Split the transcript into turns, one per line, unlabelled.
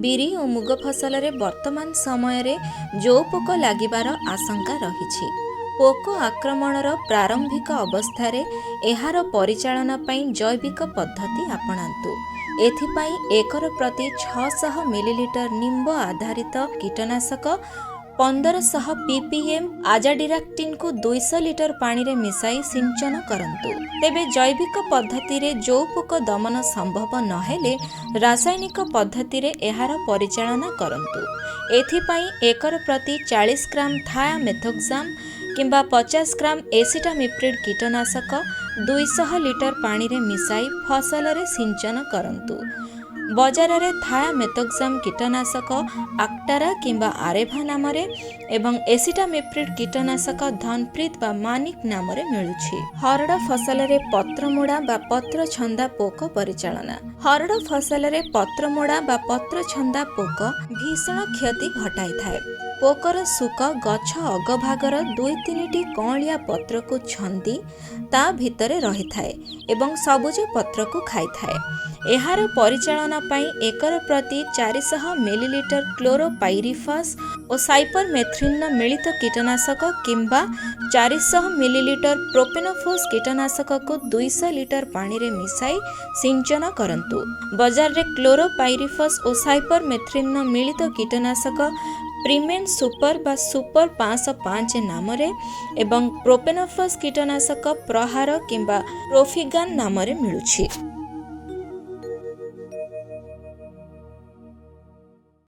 ବିରି ଓ ମୁଗ ଫସଲରେ ବର୍ତ୍ତମାନ ସମୟରେ ଜଉ ପୋକ ଲାଗିବାର ଆଶଙ୍କା ରହିଛି। ପୋକ ଆକ୍ରମଣର ପ୍ରାରମ୍ଭିକ ଅବସ୍ଥାରେ ଏହାର ପରିଚାଳନା ପାଇଁ ଜୈବିକ ପଦ୍ଧତି ଆପଣାନ୍ତୁ। ଏଥିପାଇଁ ଏକର ପ୍ରତି 600 ମିଲିଲିଟର ନିମ୍ବ ଆଧାରିତ କୀଟନାଶକ 1500 ପିପିଏମ୍ ଆଜାଡିରାକ୍ଟିନ୍କୁ 200 ଲିଟର ପାଣିରେ ମିଶାଇ ସିଞ୍ଚନ କରନ୍ତୁ। ତେବେ ଜୈବିକ ପଦ୍ଧତିରେ ଜଉପୋକ ଦମନ ସମ୍ଭବ ନହେଲେ ରାସାୟନିକ ପଦ୍ଧତିରେ ଏହାର ପରିଚାଳନା କରନ୍ତୁ। ଏଥିପାଇଁ ଏକର ପ୍ରତି 40 ଗ୍ରାମ ଥାୟାମେଥୋକ୍ସାମ୍ କିମ୍ବା 50 ଗ୍ରାମ ଏସିଟାମିପ୍ରିଡ୍ କୀଟନାଶକ 200 ଲିଟର ପାଣିରେ ମିଶାଇ ଫସଲରେ ସିଞ୍ଚନ କରନ୍ତୁ। ବଜାରରେ ଥାୟାମେଥୋକ୍ସାମ୍ କୀଟନାଶକ ଆକ୍ଟାରା କିମ୍ବା ଆରେଭା ନାମରେ ଏବଂ ଏସିଟାମିପ୍ରିଡ୍ କୀଟନାଶକ ଧନପ୍ରୀତ ବା ମାନିକ ନାମରେ ମିଳୁଛି। ହରଡ଼ ଫସଲରେ ପତ୍ରମୋଡ଼ା ବା ପତ୍ରଛନ୍ଦା ପୋକ ପରିଚାଳନା। ହରଡ଼ ଫସଲରେ ପତ୍ରମୋଡ଼ା ବା ପତ୍ରଛନ୍ଦା ପୋକ ଭୀଷଣ କ୍ଷତି ଘଟାଇଥାଏ। ପୋକର ଶୁକ ଗଛ ଅଗଭାଗର ଦୁଇ ତିନିଟି କଅଁଳିଆ ପତ୍ରକୁ ଛନ୍ଦି ତା ଭିତରେ ରହିଥାଏ ଏବଂ ସବୁଜ ପତ୍ରକୁ ଖାଇଥାଏ। ଏହାର ପରିଚାଳନା ପାଇଁ ଏକର ପ୍ରତି 400 ମିଲିଲିଟର କ୍ଲୋରୋପାଇରିଫାସ୍ ଓ ସାଇପରମେଥ୍ରିନ୍ର ମିଳିତ କୀଟନାଶକ କିମ୍ବା 400 ମିଲିଲିଟର ପ୍ରୋପେନୋଫୋସ୍ କୀଟନାଶକକୁ 200 ଲିଟର ପାଣିରେ ମିଶାଇ ସିଞ୍ଚନ କରନ୍ତୁ। ବଜାରରେ କ୍ଲୋରୋପାଇରିଫସ୍ ଓ ସାଇପରମେଥ୍ରିନ୍ର ମିଳିତ କୀଟନାଶକ ପ୍ରିମେନ୍ ସୁପର ବା ସୁପର 505 ନାମରେ ଏବଂ ପ୍ରୋପେନୋଫସ୍ କୀଟନାଶକ ପ୍ରହାର କିମ୍ବା ପ୍ରୋଫିଗାନ୍ ନାମରେ ମିଳୁଛି।